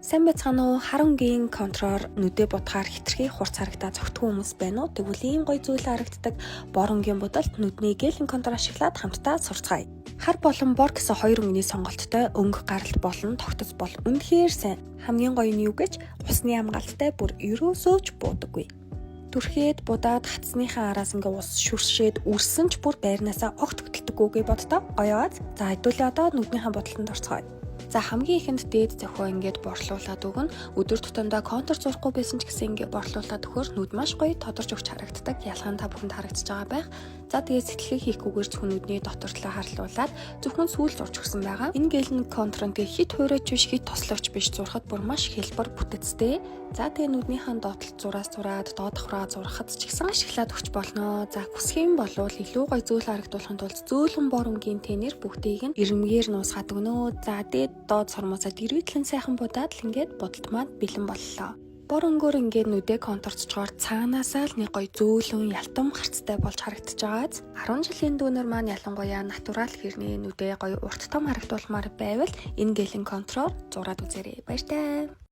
Сайн байцгаана уу? Хар өнгийн контроор нүдээ будахаар хэтэрхий хурц харагдаа зогтгүй хүмүүс байна уу? Тэгвэл ийм гоё зүйл харагддаг бор өнгийн будалт нүдний гелийн контур ашиглаад хамтдаа сурцгаая. Хар болон бор гэсэн хоёр өнгөний сонголттой өнгө гаралт болон тогтоц бол үнэхээр сайн. Хамгийн гоё нь юу гэж усны хамгаалттай, бүр ерөөсөө ч буудаггүй. Түрхээд будаад хатсныхаа араас ингээ ус шүршээд үрсэн ч бүр байрнаасаа огт хөдөлдөггүйгээ боддоо гоё аз. За, хэдүүлээ одоо нүднийхээ будалтанд орцгоё. За, хамгийн ихэнд дээд зохио ингээд борлуулад өгнө. Өдөр тутамдаа контур зурахгүй байсан ч гэсэн ингээд борлуулад өгөхөөр нүд маш гоё тодорч өгч харагддаг. Ялгаа нь та бүхэнд харагдаж байгаа байх. За, тэгээд сэтгэлгээ хийхгүйгээр зөвхөн нүдний дотор талаа харлуулад зөвхөн сүүл зурж өгсөн байгаа. Энэ гелэн контур нь тэгээ хэт хуурайч биш, хэт тослогч биш, зурхад бүр маш хялбар бүтэцтэй. За, тэгээ нүднийхээ доод талд зураас зураад, доод давхраа зурхад ч гэсэн ашиглаад өгч болно. За, хүсэх юм бол илүү гоё зүйл харагдуулахын тулд зөөлөн бор өнгийн тэнээр бүгдийг нь ирмгээр нуусгаад өгнө. За, дээд доод сормуусаа дэрвийтлэн сайхан будаад л ингээд будалт маань бэлэн боллоо. Бор өнгөөр ингээд нүдээ контурцчоор цаанаасаа л нэг гоё зөөлөн ялтам харцтай болж харагдаж байгааз. 10 жилийн дүүнер маань ялангуяа natural хэрний нүдээ гоё урт том харагдуулмаар байвал энэ гелийн контроор зураад үзээрэй. Баяртай.